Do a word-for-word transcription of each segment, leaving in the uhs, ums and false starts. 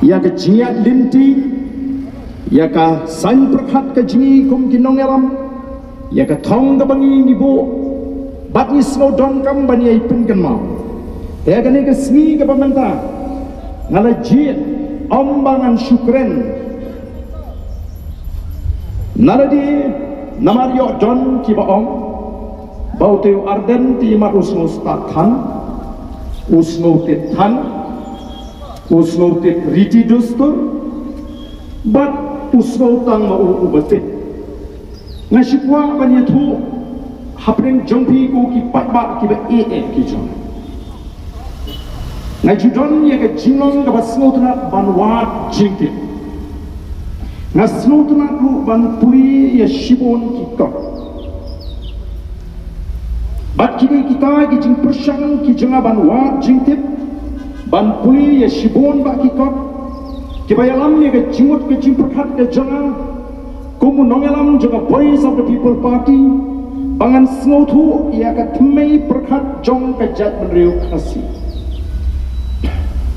Ïa ka jingïaid lynti, ïa ka saiñ pyrkhat ka jong ngi kum ki nongïalam, ïa ka thong kaba ngi ngi buh, bad ngi sngew donkam ban ïai pynkynmaw. Te ha kane ka sngi kaba mynta, nga la jied, ym ba ngan shu kren. Nalade, namar ïoh don kiba ong, ba utei u Ardent te mat u sngew stad than, u sngew tip than, u sngew tip riti dustur, bad u sngew tang ma u uba tip. Nga shu kwah ban ïathuh hapdeng jong phi ko ki paidbah kiba eh eh ki jong. Nga ju don ïa ka jinglong kaba sngewtynnat ban wad jingtip. Nga sngewtynnat ruh ban pule ïa shibun ki kot. Bad ki dei kita ki jingpyrshang ki jong nga ban wad jingtip, ban pule ïa shibun bah ki kot, kiba ïalam ïa ka jingmut ka jingpyrkhat ka jong nga, kum u nongïalam jong ka Voice of the People Party, ba ngan sngewthuh ïa ka thymmei pyrkhat jong ka jaitbynriew Khasi.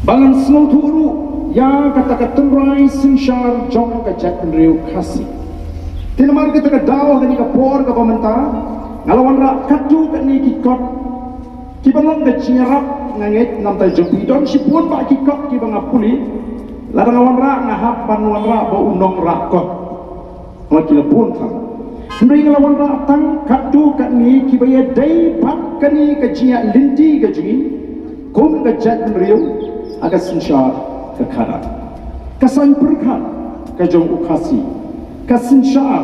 Ba ngan sngewthuh ruh ïa kata ka tynrai synshar jong ka jaitbynriew Khasi. Te namar kata ka daw ha kane ka por kaba mynta, nga la wanrah katto katne ki kot, kiba long ka jingïarap nga ngeit namar jong phi don shibun bah ki kot kiba nga pule, lada nga wanrah nga hap ban wanrah ba u nongrah kot. Nga ki la bun tang. Hynrei nga la wanrah tang katto katne kiba ïadei bad kane ka jingïaid lynti ka jong ngi kum ka jaitbynriew ha ka synshar ka khadar. Ka saiñ pyrkhat ka jong u Khasi, ka synshar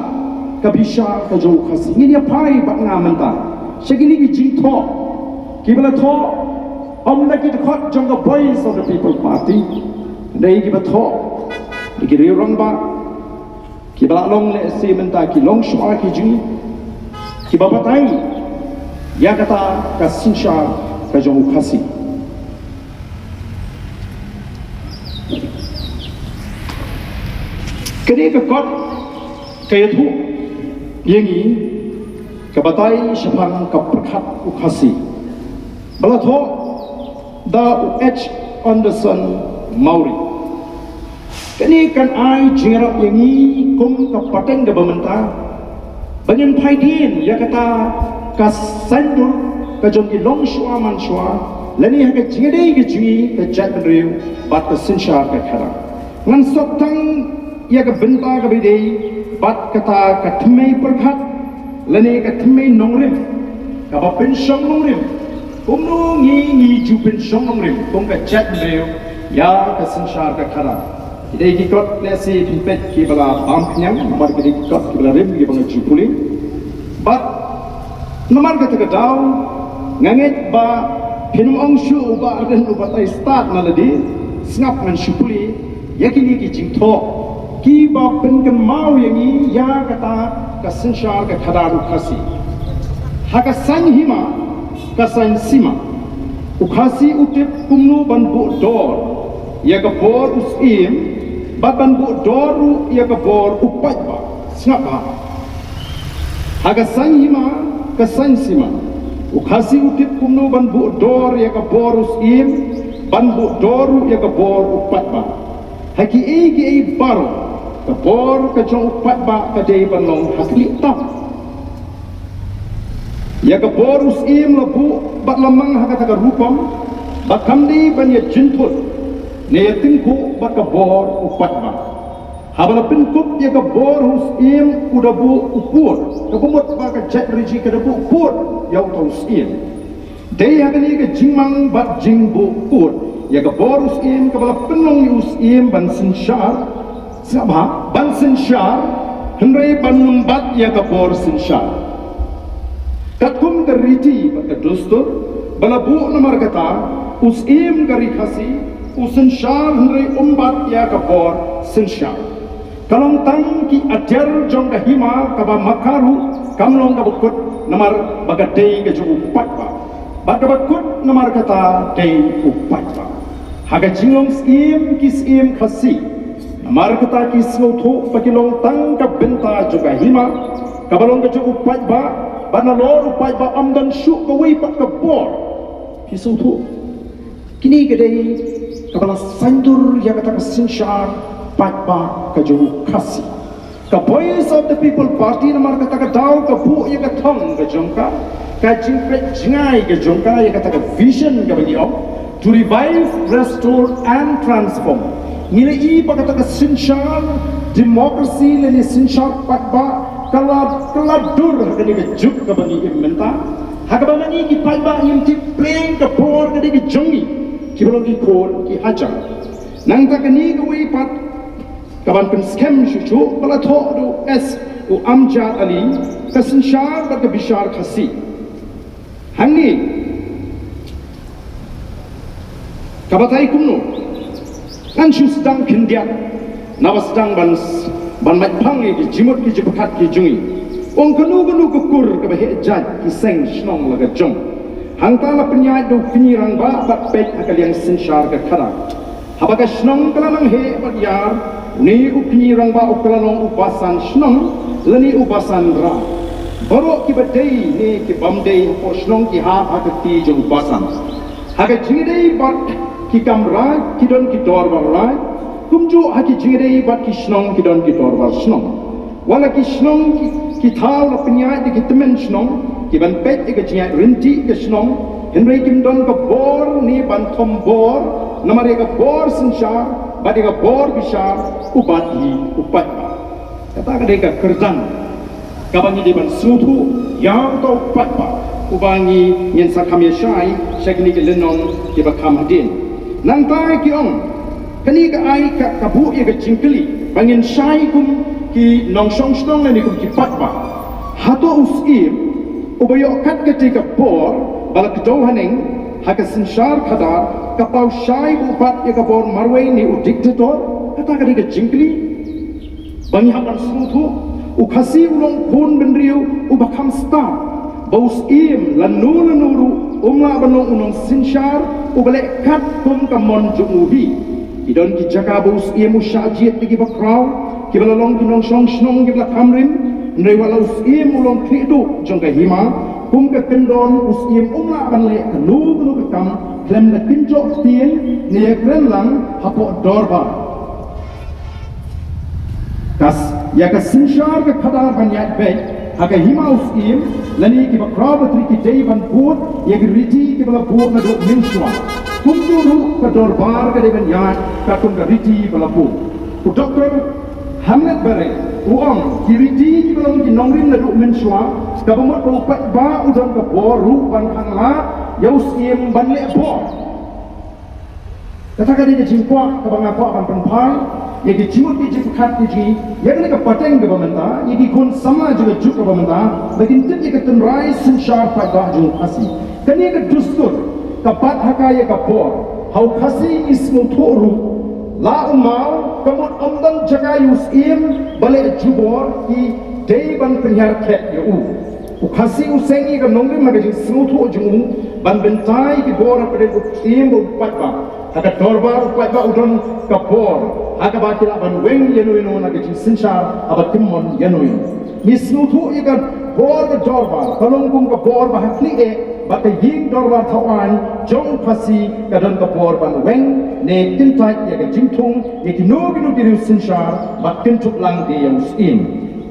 ka bishar ka jong u Khasi. Ngin ïa phai bad nga mynta sha kine ki jingthoh kiba la thoh, ym da ki dkhot jong ka Voice of the People Party, da kiba thoh da ki riew rangbah kiba la long lehse mynta ki longshuwa ki jong ngi, kiba batai ïa kata ka synshar ka jong u Khasi. Kane ka kot ka ïathuh ïa ngi, ka batai shaphang ka pyrkhat u Khasi, ba la thoh da u H Anderson Mawrie. Kane kan ai jingïarap ïa ngi kum ka pateng kaba mynta ba ngin phai dien ïa kata ka saiñdur ka jong ki longshuwa manshuwa, lane ha ka jingïadei ka jong ngi ka jaitbynriew bad ka synshar ka khadar. Ngan sot tang ïa ka bynta kaba ïadei bad kata ka thymmei pyrkhat lane ka thymmei nongrim, kaba pynshong nongrim. Kumno ngi ngi ju pynshong nongrim kum ka jaitbynriew ïa ka synshar ka khadar. Ki dei ki kot lehse phi peit kiba la bam khñiang, namar ki dei ki kot kiba la rim kiba nga ju pule. Bad namar kata ka daw, nga ngeit ba phin ym ong shuh u Bah Ardent u batai stad na lade, sngap ngan shu pule ïa kine ki jingthoh kiba pynkynmaw ïa ngi ïa kata ka synshar ka khadar u Khasi. Ha ka saiñ hima, ka saiñ sima, u Khasi u tip kumno ban buh dor ïa ka bor u syiem, bad ban buh dor ruh ïa ka bor u paidbah. Sngap bha. Ha ka saiñ hima, ka saiñ sima, u Khasi u tip kumno ban buh dor ïa ka bor u syiem, ban buh dor ruh ïa ka bor u paidbah. Ha kiei kiei baroh, ka bor ka jong u paidbah ka dei ban long ha khlieh tam. Ïa ka bor u syiem la buh bad la mang ha kata ka rukom ba kam dei ban ïa jynthut ne ïa tyngkhuh bad ka bor u paidbah. Haba la pynkup ïa ka bor u syiem u da buh u pud, kaba mut ba ka jaitbynriew ka da buh pud ïa uta u syiem. Dei ha kane ka jingmang bad jingbuh pud ïa ka bor u syiem kaba la pynlong ïa u syiem ban synshar, sngap bha, ban synshar, hynrei ban ym bat ïa ka bor synshar. Katkum ka riti bad ka dustur ba la buh, namar kata u syiem ka Ri Khasi u synshar hynrei um bat ïa ka bor synshar. Ka long tang ki atiar jong ka hima kaba maka ruh kam long kaba kut, namar ba ka dei ka jong u paidbah. Bad kaba kut namar kata dei u paidbah. Ha ka jinglong syiem ki syiem Khasi, namar kata ki sngewthuh ba ki long tang ka bynta jong ka hima kaba long ka jong u paidbah, bad nalor u paidbah ym don shuh kawei pat ka bor. Ki sngewthuh. Kine ki dei Kaba la saiñdur ïa kata ka synshar paidbah ka jong u Khasi. Ka Voice of the People Party namar kata ka daw ka buh ïa ka thong ka jong ka, ka jingpeit jngai ka jong ka ïa kata ka vision kaba ngi ong to revive, restore and transform. Ngi la i ba kata ka synshar democracy lane synshar paidbah ka la, ka la dur ha kane ka juk kaba ngi im mynta. Ha kaba ma ngi ki paidbah ngim tip pleng ka bor ka dei ka jong ngi kiba long ki khun ki hajar. Nangta kane kawei pat kaban pynskhem shuh shuh ba la thoh da u S, u Amjad Ali, ka synshar bad ka bishar Khasi. Hangne ka batai kumno? Ngan shu sdang khyndiat naba sdang ban, ban mait phang ïa ki jingmut ki jingpyrkhat ki jong ngi. Ong kano kano ka kur kaba heh jait ki seng shnong la ka jong. Hangta la pynïaid da u kñi rangbah bad peit ha ka liang synshar ka khadar. Haba ka shnong ka la nang heh bad ïar, une u kñi rangbah u ka la long u basan shnong lane u basan rai. Baroh kiba dei ne ki bym dei hapoh shnong ki hap ha ka kti jong u basan. Ha ka jingïadei bad ki kam raij ki don ki dorbar raij, kumjuh ha ki jingïadei bad ki shnong ki don ki dorbar shnong. Wat la ki shnong ki, ki thaw la pynïaid da ki tymmen shnong kiban peit ïa ka jingïaid ryntih ka shnong, hynrei kim don ka bor ne ban thombor namar ïa ka bor synshar bad ïa ka bor bishar u bat hi u paidbah. Kata ka dei ka kyrdan kaba ngi dei ban sngewthuh ïa uta u paidbah uba ngi, ngin sa kham ïa shai sha kine ki lynnong kiba kham hadien. Nangta ki ong, kane ka ai ka, ka buh ïa ka jingkylli ba ngin shai kum ki nongshong shnong lane kum ki paidbah. Hato u syiem uba ïoh kat kata ka bor ba la kdew haneng ha ka synshar khadar ka paw shai ba u bat ïa ka bor marwei ne u dictator? Kata ka dei ka jingkylli ba ngi hap ban sngewthuh. U Khasi u long khun bynriew uba kham stad ba u syiem lano lano ruh um lah ban long u nongsynshar uba leh kat kum ka mon jong u hi. Ki don ki jaka ba u syiem u shah jied da kiba khraw kiba la long ki nongshong shnong kiba la kham rim. Hynrei wat la u syiem u long khlieh duh jong ka hima, kum ka kyndon u syiem um lah ban leh kano kano ka kam khlem da kynjoh ktien ne ïakren lang hapoh dorbar. Ka s-, ïa ka synshar ka khadar ban ïaid beit ha ka hima u syiem lane kiba khraw ba trei ki dei ban bud ïa ki riti kiba la bud naduh mynshuwa. Kumjuh ruh ka dorbar ka dei ban ïaid katkum ka riti ba la bud. U Doktor Hamlet Barry u ong ki riti kiba long ki nongrim naduh mynshuwa, kaba mut ba u paidbah u don ka bor ruh ban khanglad ïa u syiem ban leh bor. Kata ka dei ka jingkwah kaba nga kwah ban pynphai ïa ki jingmut ki jingpyrkhat ki jong ngi ïa kane ka pateng kaba mynta, ïa ki khun samla jong ka juk kaba mynta, ba kin tip ïa ka tynrai synshar paidbah jong u Khasi. Kane ka dustur ka bat ha ka ïa ka bor. Ha u Khasi ngi sngewthuh ruh, la u maw ka mut ym don jaka ïa u syiem ba leh jubor, ki dei ban pynhiar khet ïa u. U Khasi u seng ïa ka nongrim ha ka jingsngewthuh jong u ban bynta ïa ki bor hapdeng u syiem bad u paidbah. Ha ka dorbar u paidbah u don ka bor ha kaba ki lah ban weng ïano ïano na ka jingsynshar haba kim mon ïano ïano. Ngi sngewthuh ïa ka bor ka dorbar ka long kum ka bor ba ha khlieh eh bad ka ïing dorbar thaw aiñ jong u Khasi ka don ka bor ban weng ne kyntait ïa ka jingthung ïa kino kino ki riew synshar bad kynthup lang ïa u syiem.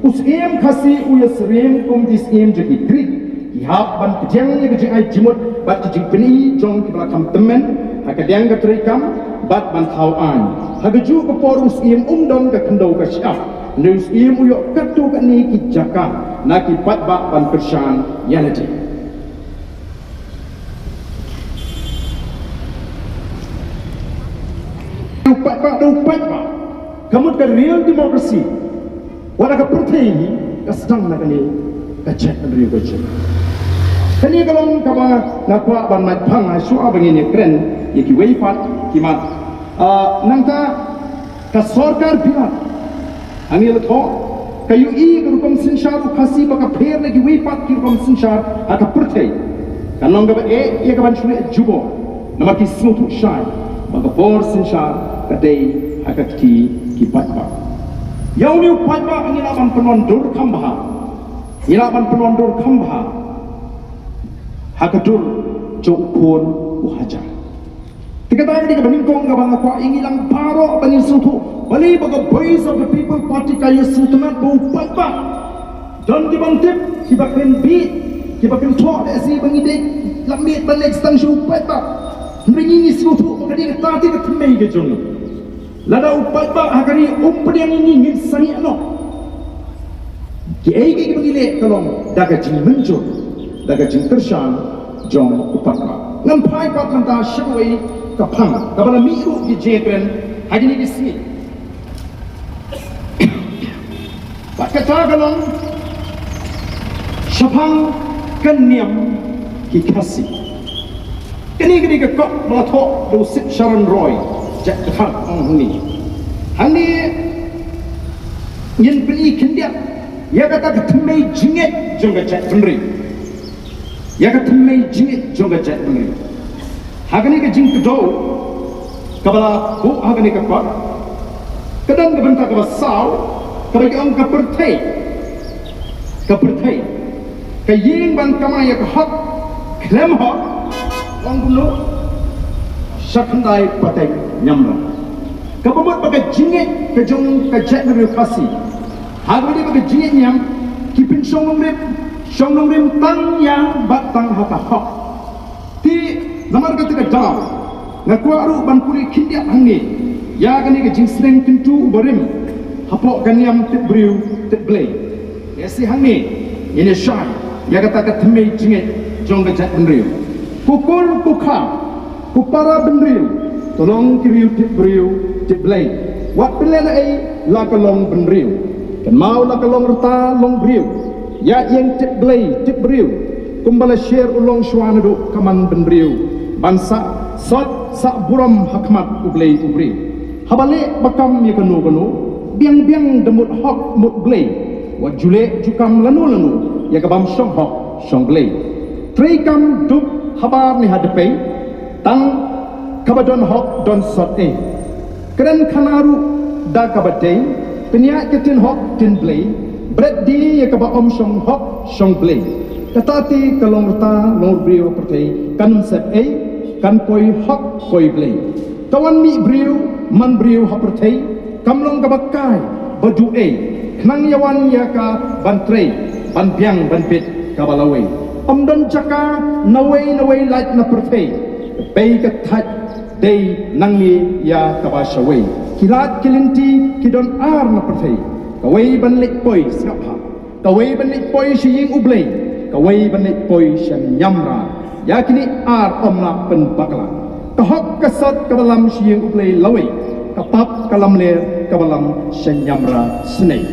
U syiem Khasi u ïasyriem kum ki syiem jong ki Grik. Ki hap ban pdiang ïa ka jingai jingmut bad ki jingpyni jong kiba la kham tymmen ha ka liang ka treikam bad ban thaw aiñ. Ha kajuh ka por u syiem um don ka khyndew ka shyiap. Hynrei u syiem u ïoh katto katne ki jaka na ki paidbah ban kyrshan ïa lade. U paidbah da u paidbah. Ka mut ka real democracy. Wat la ka pyrthei hi ka sdang na kane ka jaitbynriew ka jong ngi. Kane ka long kaba nga kwah ban mait phang ha shuwa ba ngin ïakren ïa kiwei pat ki mat. Ah, nangta ka sorkar Bihar hangne la thoh ka ïohi ka rukom synshar u Khasi ba ka pher na kiwei pat ki rukom synshar ha ka pyrthei. Ka long kaba eh ïa ka ban shu leh jubor. Namar ki sngewthuh shai ba ka bor synshar ka dei ha ka kti ki paidbah. Ïa une u paidbah ngi lah ban pynwandur kham bha. Ngi lah ban pynwandur kham bha ha ka dur jong u khun u hajar. Kata ka dei kaba nyngkong kaba nga kwah ïa ngi lang baroh ban ïa sngewthuh. Balei ba ka Voice of the People Party ka ïa sngewtynnat ba u paidbah don kiban tip, kiba kynbit, kiba kynthoh lehse ba ngi dei lap miet ban leit tang sha u paidbah. Hynrei ngi ngi sngewthuh ba ka dei kata te ka thymmei ka jong ngi. Lada u paidbah ha ka ri um pdiang ïa ngi, ngin sangeh noh. Kiei kiei kiba ngi leh ka long da ka jingmynjur, da ka jingkyrshan jong u paidbah. Ngan phai pat mynta sha kawei ka phang kaba la mih ruh ki jingkren ha kine ki sngi. Bad kata ka long shaphang ka niam ki Khasi. Kane ka dei ka kot ba la thoh da u Sipsharon Roy, jait ka thang ong hangne. Hangne ngin pyni khyndiat ïa kata ka thymmei jingngeit jong ka jaitbynriew. Ïa ka thymmei jingngeit jong ka jaitbynriew. Ha kane ka jingkdew kaba la buh ha kane ka kot, ka don ka bynta kaba saw, kaba ki ong ka pyrthei. Ka pyrthei. Ka ïing ban kamai ïa ka hok khlem hok, ong kumno, sha khyndai pateng niamra. Kaba mut ba ka jingngeit ka jong ka jaitbynriew Khasi, ha kaba dei ba ka jingngeit niam, ki pynshong nongrim, shong nongrim tang ïa bad tang ha ka hok. Te namar kata ka daw nga kwah ruh ban pule khyndiat hangne ïa kane ka jingsneng kyntu u barim hapoh ka niam tip briew tip Blei. Ïa shi hangne ngin ïa shai ïa kata ka thymmei jingngeit jong ka jaitbynriew. Ku kur ku kha, ku para bynriew, to long ki riew tip briew tip Blei. Wat pynlehnohei la ka long bynriew, kynmaw la ka long rta long briew. Ïa ïeng tip Blei tip briew, kumba la sher u longshuwa naduh ka man bynriew, ban sah sot sah burom ha khmat u Blei u briew. Haba leh ba kam ïa kano kano, biang biang da mut hok mut Blei. Wat ju leh ju kam lano lano ïa ka bym shong hok shong Blei. Trei kam duk habar ne ha dpei, tang kaba don hok don sot eh. Kren khana ruh da kaba dei, pynïaid ka ktien hok ktien Blei, bret die ïa kaba ym shong hok shong Blei. Kata te ka long rta long briew pyrthei kan ym sep ei, kan poi hok poi Blei. Ka wan mih briew man briew ha pyrthei kam long kaba kai ba duh ei, khnang ïa wan ïa ka ban trei ban biang ban bit kaba lawei. Ym don jaka nawei nawei lait na pyrthei, bei ka thait dei nangne ïa kaba shawei. Ki lad ki lynti ki don ar na pyrthei, kawei ban leit poi sngap ha, kawei ban leit poi sha ïing U Blei, kawei ban leit poi sha niamra. Ïa kine ar ym lah pynbakla. Ka hok ka sot kaba lam sha ïing U Blei lawei, ka pap ka lamler kaba lam sha niamra snei.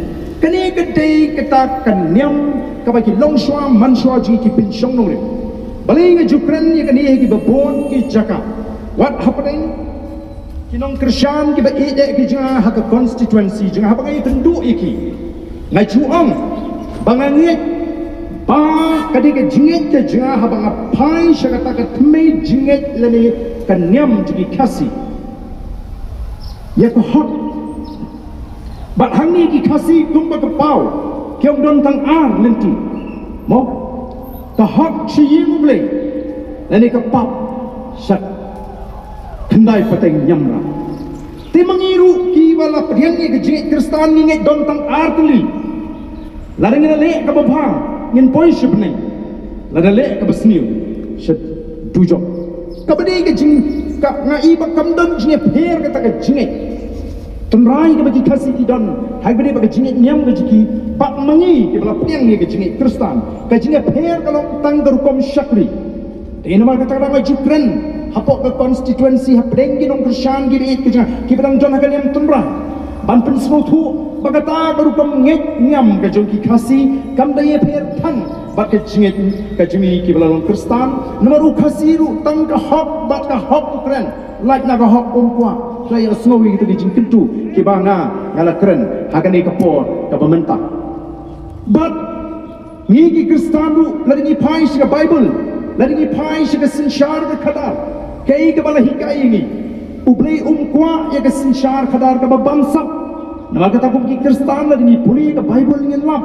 Kane ka dei kata ka niam kaba ki longshuwa manshuwa jong ngi ki pynshong nongrim. Balei nga ju kren ïa kane ha kiba bun ki jaka? Wat hapdeng ki nongkyrshan kiba ïeit ki jong nga ha ka constituency jong nga, haba nga ïakynduh ïa ki, nga ju ong ba nga ngeit ba ka dei ka jingngeit ka jong nga haba nga phai sha kata ka thymmei jingngeit lane ka niam jong ki Khasi ïa ka hok. Bad hangne ki Khasi kumba ka paw ki ong don tang ar lynti. Mo, ka hok sha ïing U Blei lane ka pap sha khyndai pateng niamra. Te ma ngi ruh kiba la pdiang ïa ka jingngeit Khristan ngi ngeit don tang ar tylli. Lada ngin leh kaba bha ngin poi sha bneng, lada leh kaba sniew sha dujok. Kaba dei ka jing, ka nga i ba kam don jingïapher kata ka jingngeit tynrai kaba ki Khasi ki don ha kaba dei ba ka jingngeit niam ka jong ki bad ma ngi kiba la pdiang ïa ka jingngeit Khristan. Ka jingïapher ka long tang ka rukom shakri. Te namar kata ka daw nga ju kren hapoh ka constituency hapdeng ki nongkyrshan kiba ïeit ki jong nga kiba dang don ha ka niam tynrai ban pynsngewthuh ba kata ka rukom ngeit niam ka jong ki Khasi kam da ïapher than bad ka jingngeit ka jong ngi kiba la long Khristan. Namar u Khasi ruh tang ka hok bad ka hok u kren. Lait na ka hok um kwah. Ka ïa sngew ïa kita ki jingkyntu kiba nga nga la kren ha kane ka por kaba mynta. Bad ngi ki Khristan ruh lada ngi phai sha ka Baibl, lada ngi phai sha ka synshar ka khadar, kaei kaba la hikai ïa ngi? U Blei um kwah ïa ka synshar khadar kaba bamsap. Namar kata kum ki Khristan lada ngi pule ka Baibl ngin lap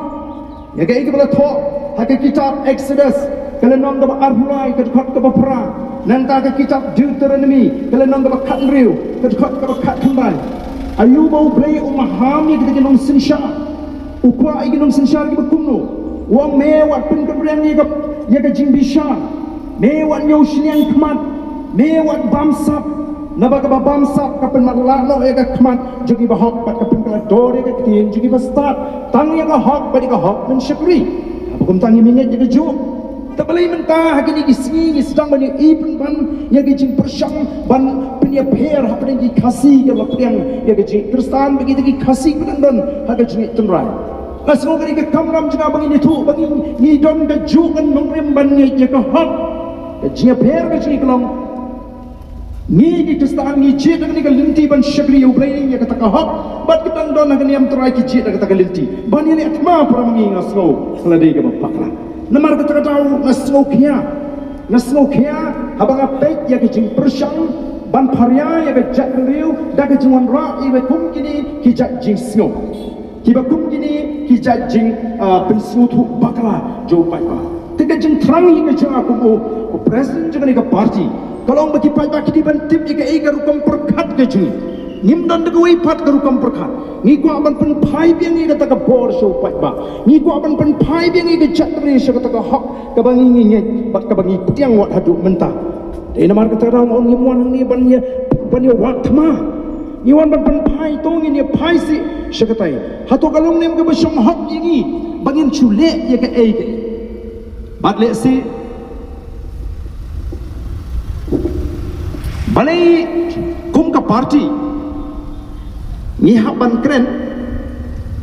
ïa kaei kaba la thoh ha ka kitab Exodus, Ka lynnong kaba arphew lai, ka dkhot kaba phra. Nangta ka kitab Deuteronomi, ka lynnong kaba khathynriew, ka dkhot kaba khatkhyndai. Aïu ba U Blei u maham ïa kita ki nongsynshar? U kwah ïa ki nongsynshar kiba kumno? U ong, me wat pynkynriang ïa ka, ïa ka jingbishar. Me wat ñiew shiliang khmat. Me wat bamsap. Naba kaba bamsap ka pynmatlah noh ïa ka khmat jong ki bahok bad ka pynkylla dor ïa ka ktien jong ki bastad. Tang ïa ka hok bad ïa ka hok ban shakri. Haba kumta ngim ngeit ïa kajuh. Te balei mynta ha kine ki sngi ngi sdang ban ïohi pynban ïa ki jingpyrshang ban pynïapher hapdeng ki Khasi kiba la pdiang ïa ka jingkhristan bad kita ki Khasi kiba dang don ha ka jingngeit tynrai. Nga sngew kane ka kamram jong nga ba ngin ïathuh ba ngi, ngi don kajuh ka nongrim ban ngeit ïa ka hok. Ka jingïapher ka jong ngi ka long, ngi ki khristan ngi jied da kane ka lynti ban shakri ïa U Blei ïa kata ka hok. Bad ki dang don ha ka niam tynrai ki jied da kata ka lynti ban ïaleh thma. Para ma ngi, nga sngew ka la dei kaba bakla. Namar kata ka daw nga sngew khia, nga sngew khia haba nga peit ïa ka jingpyrshang ban pharia ïa ka jaitbynriew da ka jingwanrah ïa kiba kum kine ki jait jingsngew, kiba kum kine ki jait jing, ah, pynsngewthuh bakla jong u paidbah. Te ka jingthrang hi ka jong nga kum u, u president jong kane ka party ka long ba ki paidbah ki dei ban tip ïa kaei ka rukom pyrkhat ka jong ngi. Ngim don da kawei pat ka rukom pyrkhat. Ngi kwah ban pynphai biang ïa kata ka bor sha u paidbah. Ngi kwah ban pynphai biang ïa ka jaitbynriew sha kata ka hok kaba ngi, ngi ngeit bad kaba ngi pdiang wat haduh mynta. Te namar kata ka daw nga ong ngim wan hangne ban ïa, ban ïa wad thma. Ngi wan ban pynphai, to ngin ïa phai sih sha katai. Hato ka long ne em kaba shong hok ïa ngi ba ngin shu leh ïa kaei kaei? Bad lehse balei kum ka party ngi hap ban kren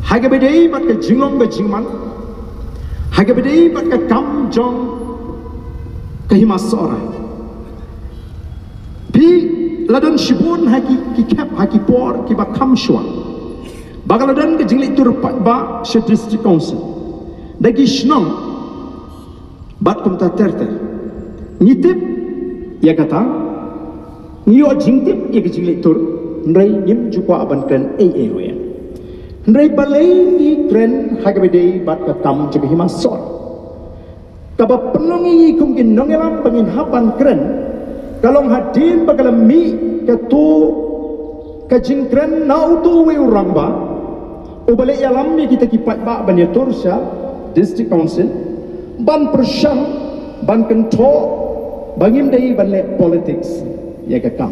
ha kaba dei bad ka jinglong ka jingman, ha kaba dei bad ka kam jong ka Hima Sohra? Phi la don shibun ha ki, ki khep, ha ki por kiba kham shuwa ba ka la don ka jingleit tur paidbah sha District Council da ki shnong bad kumta ter ter. Ngi tip ïa kata, ngi ïoh jingtip ïa ka jingleit tur, hynrei ngim ju kwah ban kren ei ei ruh. Hynrei balei ngi kren ha kaba dei bad ka kam jong ka Hima Sohra? Kaba pynlong ïa ngi kum ki nongïalam ba ngin hap ban kren ka long hadien ba ka la mih kato ka jingkren na uto uwei u rangbah uba leh ïalam ïa kita ki paidbah ban ïatur sha District Council ban pyrshang ban kynthoh ba ngim dei ban leh politics ïa ka kam,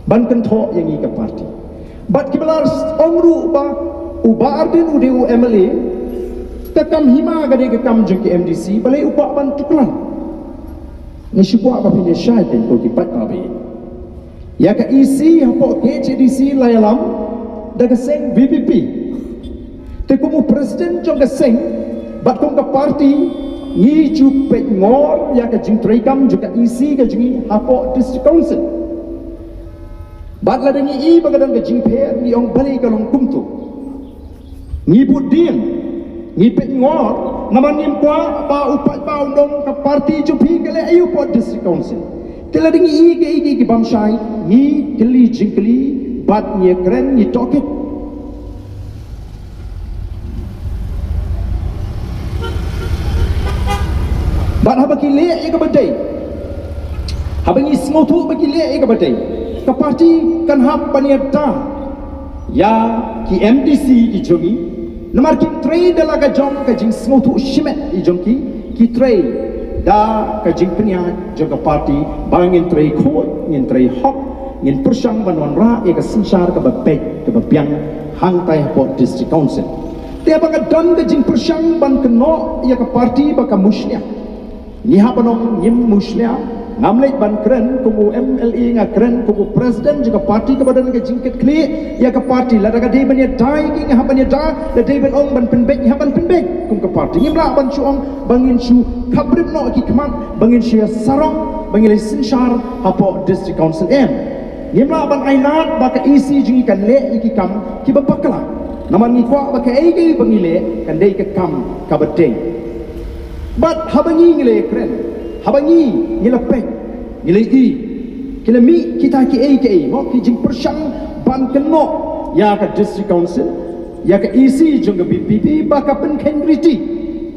ban kynthoh ïa ngi ka party. Bad kiba la ong ruh ba u Bah Ardent u dei u M L A, ka kam hima ka dei ka kam jong ki M D C, balei u kwah ban tuklar? Ngi shu kwah ba phin ïa shai kein ko ki paidbah ba ïeit. Ïa ka E C hapoh K H A D C la ïalam da ka seng V P P. Te kum u president jong ka seng bad kum ka party ngi ju peit ngor ïa ka jingtreikam jong ka E C ka jong ngi hapoh District Council. Bad lada ngi i ba ka don ka jingpher ngi ong balei ka long kumto. Ngi bud dieng, ngi peit ngor, namar ngim kwah ba u paidbah un ong ka party jong phi ka leh aïu hapoh District Council. Te lada ngi i kaei kaei ki bym shai, ngi kylli jingkylli bad ngi ïakren, ngi tohkit. Bad haba ki leh ïa kaba dei, haba ngi sngewthuh ba ki leh ïa kaba dei, ka party kan hap ban ïada ïa ki M D C ki jong ngi. Namar kim trei da la ka jong ka jingsngewthuh shimet ki jong ki, ki trei da ka jingpynïaid jong ka party ba ngin trei khuid, ngin trei hok, ngin pyrshang ban wanrah ïa ka synshar kaba beit kaba biang hangtai hapoh District Council. Te haba ka don ka jingpyrshang ban kynnoh ïa ka party ba ka mushlia, ngi hap ban ong ngim mushlia. Ngam leit ban kren kum u M L A, nga kren kum u president jong ka party kaba don ka jingkitkhlieh ïa ka party. Lada ka dei ban ïada ïa ki, ngi hap ban ïada. Lada dei ban ong ban pynbeit, ngi hap ban pynbeit kum ka party. Ngim lah ban shu ong ba ngin shu khapbrip noh ki khmat, ba ngin shu ïa sarong, ba ngin leit synshar hapoh District Council, em. Ngim lah ban ailad ba ka E C jong ngi kan leh ïa ki kam kiba bakla. Namar ngi kwah ba kaei kaei ba ngi leh kan dei ka kam kaba dei. Bad haba ngi, ngi la kren, haba ngi, ngi la peit, ngi la i, ki la mih kita kiei kiei, mo, ki jingpyrshang ban kynnoh ïa ka District Council, ïa ka E C jong ka V P P ba ka pynkheiñ riti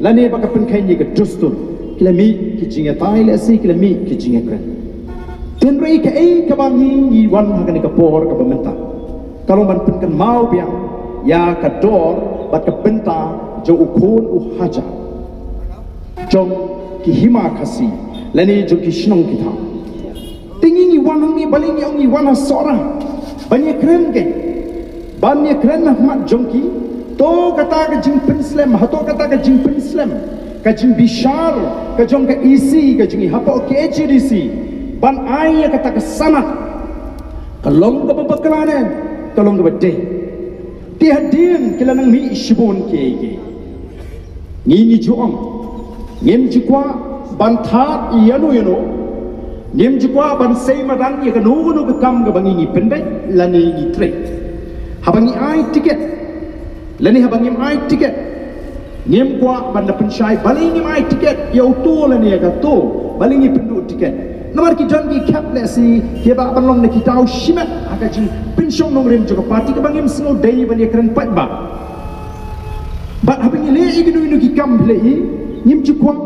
lane ba ka pynkheiñ ïa ka dustur. Ki la mih ki jingïatai lehse ki la mih ki jingïakren. Hynrei kaei kaba ngi ngi wan ha kane ka por kaba mynta ka long ban pynkynmaw biang ïa ka dor bad ka bynta jong u khun u hajar jong ki hima Khasi lane jong ki shnong ki thaw. Te ngi ngi wan hangne balei ngi ong ngi wan ha Sohra ban ïakren, kei ban ïakren ha khmat jong ki. To kata ka jingpynslem, hato kata ka jingpynslem, ka jingbishar ka jong ka E C ka jong ngi hapoh K H A D C ban ai ïa kata ka sanad ka long kaba bakla ne ka long kaba dei. Te hadien ki la nang mih shibun kiei kiei. Ngi ngi ju ong ngim ju kwah ban thad ïano ïano. Ngim ju kwah ban sei madan ïa kano kano ka kam kaba ngi ngi pynbeit lane ngi trei. Haba ngi ai tiket lane haba ngim ai tiket, ngim kwah ban da pynshai balei ngim ai tiket ïa uto lane ïa kato, balei ngi pynduh tiket. Namar ki don ki khep lehse kiba ban long na ki daw shimet ha ka jingpynshong nongrim jong ka party kaba ngim sngewdei ban ïakren paidbah. Bad haba ngi leh ïa kino kino ki kam phi leh hi, ngim ju kwah.